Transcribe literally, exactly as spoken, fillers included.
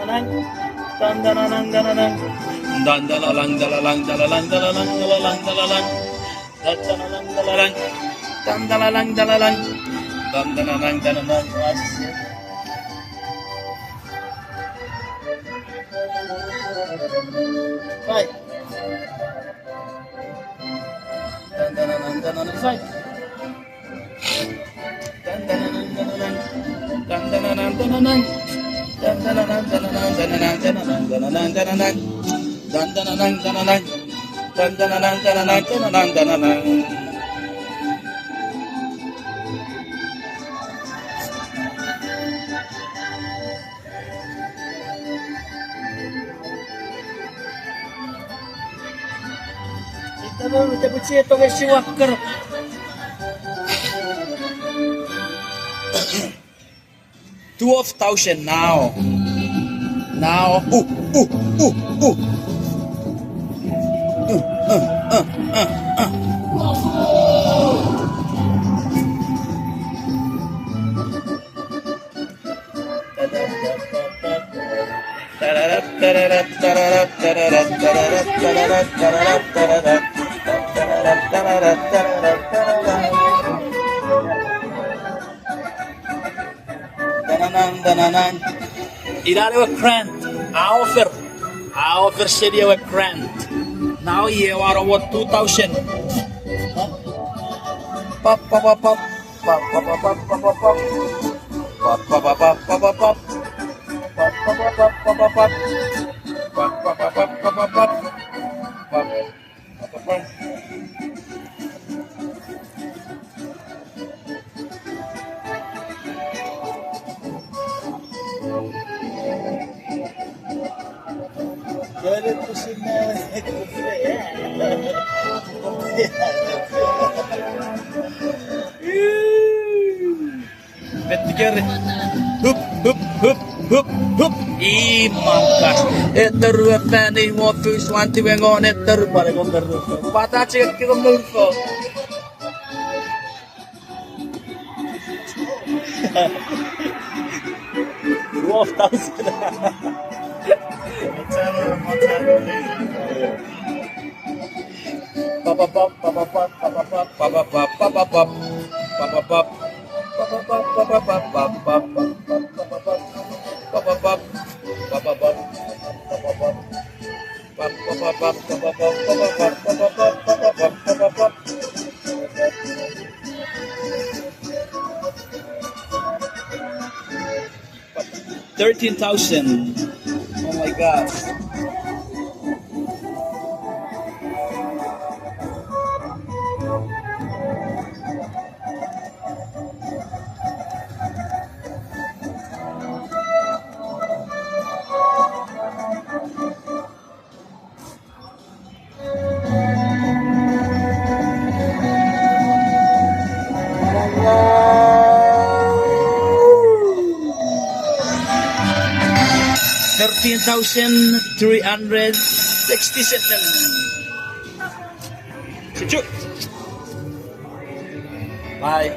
Tandananang, tandananang. Dandalalang, dalalang, dalalang, dalalang, dalalang, dalalang. Dandalalang, dalalang, dalalang. Dandananang, dananang. Right. Dandananang, dananang. Right. Ita mo mete putsi eto nge siwak kero. Twelve thousand now. Now. Uh, uh, uh, uh. Uh, uh, uh, uh, uh. Dananang, dananang. Ina ewe grand. A offer. A offer seni ewe grand. Now iei a wor two thousand. Pap, pap, pap, pap. Pap, pap, pap, pap, pap, pap. Pap, pap, pap, pap, pap, pap. Pap, pap, pap, pap, pap, pap. Pap, pap, pap, pap, pap, pap. Pap, pap, pap, pap. Pettikeri. Hup, hup, hup, hup, hup. Imankas. Eteru, efa, nei, mo, fis, wan, tiwe, ngon, eteru, pale, kon, teru. Pata, chek, kiko, mo, fo. Twelve thousand. Thirteen thousand. Oh my God. Thirteen thousand three hundred sixty-seven. Bye.